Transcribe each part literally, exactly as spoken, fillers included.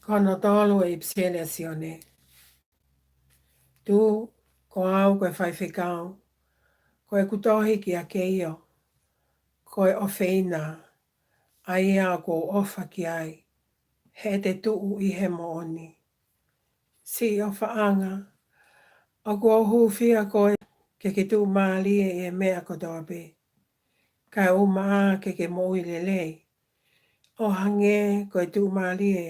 Ko hono tolu ʻe ʻipiseli ʻa Sione. Tuʻu, ko au ko e faifekau, ko ʻeku tohi kia Keio, ko e ʻofeina, ʻa ia ʻoku ou ʻofa ki ai, he ʻe te tuʻu ʻi he moʻoni. Siʻi ʻofaʻanga, ʻoku ou hūfia koe ke ke tuʻumālie ʻi he meʻa kotoa pē, kae ʻumaʻā ke ke moʻui lelei, ʻo hangē ko e tuʻumālie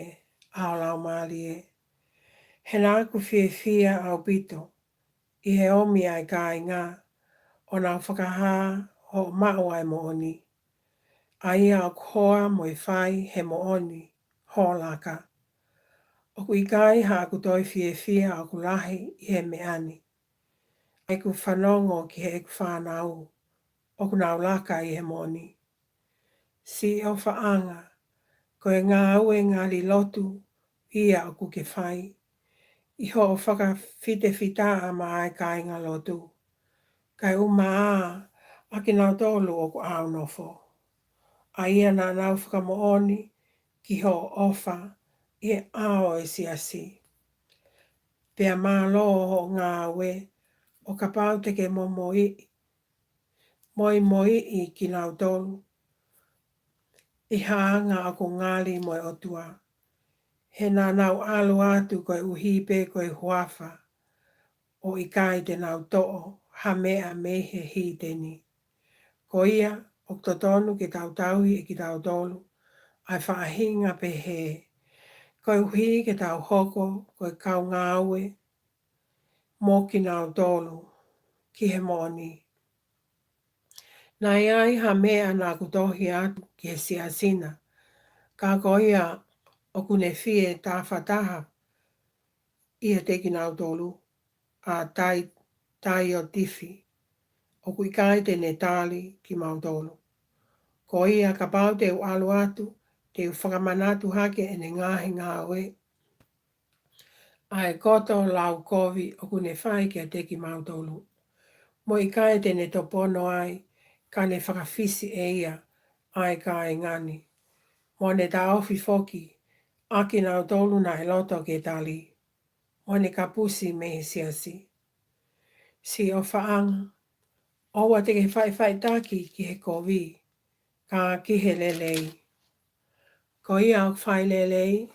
ʻa ho laumālie. He naʻa ku fiefia ʻaupito ʻi he ʻomi ʻa e kāinga, ʻo nau fakahā hoʻo maʻu ʻa e moʻoni, ʻa ia ʻoku hoa mo e fai he moʻoni hoʻo laka. ʻOku ʻikai haʻaku toe fiefia ʻoku lahi ʻi he meʻa ni, ʻa ʻeku fanongo ki heʻeku fānau ʻoku nau laka ʻi he moʻoni. Siʻi ʻofaʻanga, ko e ngāue ngali lotu ia ʻoku ke fai, ʻi hoʻo fakafitefitaʻa maʻa e kāingalotu, kae ʻumaʻā ʻa kinautolu ʻoku ʻāu nofo, ʻa ia naʻa nau fakamoʻoni ki hoʻo ʻofa ʻi he ʻao ʻo e siasi. Pea mālō hoʻo ngāue, ʻo kapau te ke momoʻi, moimoiʻi kinautolu ʻi ha anga ʻoku ngali mo e ʻOtua, he naʻa nau ʻalu atu koeʻuhi pē ko e huafa, ʻo ʻikai te nau toʻo ha meʻa mei he hīteni. Ko ia, ʻoku totonu ke tau tauhi ʻe kitautolu ʻa e faʻahinga pehē, koeʻuhi ke tau hoko ko e kau ngāue mo kinautolu ki he moʻoni. Naʻe ʻi ai ha meʻa naʻa ku tohi atu ki he siasi na, ka ko ia ʻoku ne fie tafataha ʻiate kinautolu, ʻa Tai-, Taiotifi, ʻoku ʻikai te ne tali kimautolu. Ko ia, kapau te u ʻalu atu, te u fakamanatu hake ʻene ngaahi ngāue, ʻa e koto laukovi ʻoku ne fai kiate kimautolu. Mo ʻikai te ne topono ai, ka ne fakafisi ʻe ia ʻa e kāinga ni, mo ne taʻofi foki ʻa kinautolu naʻe loto ke tali, mo ne kapusi mei he siasi. Siʻi ʻofaʻanga, ʻoua te ke faʻifaʻitaki ki he kovi, ka ki he lelei. Ko ia ʻoku fai lelei,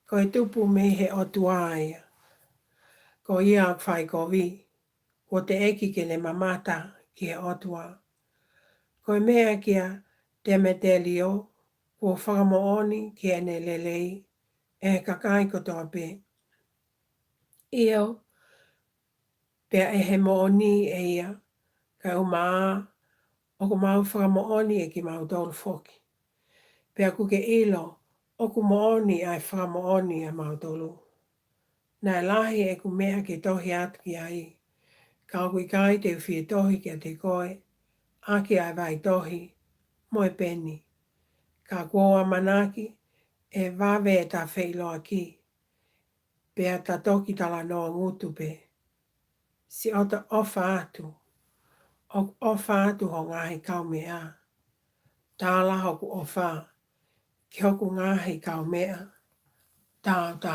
ko e tupu mei he ʻOtua ia. Ko ia ʻoku fai kovi, kuo teʻeki ke ne mamata ki he ʻOtua. Ko e meʻa kia Temetelio, kuo fakamoʻoni ki heʻene lelei ʻe he kakai kotoa pē. ʻIo, pea ʻe he moʻoni ʻe ia, kae ʻumaʻā ʻoku mau fakamoʻoni ʻe kimautolu foki. Pea ʻoku ke ʻilo ʻoku moʻoni ʻa e fakamoʻoni ʻa mautolu. Naʻe lahi ʻeku meʻa ke tohi atu ki ai, ka ʻoku ʻikai te u fie tohi kiate koe ʻaki ʻa e vaitohi mo e peni. Ka kuo u ʻamanaki ʻe vave ʻeta feʻiloaki, pea ta toki talanoa ngutu pē. Siʻoto ʻofa atu, ʻoku ʻofa atu ho ngaahi kaumeʻa. Tala hoku ʻofa ki hoku ngaahi kaumeʻa. Tautaha.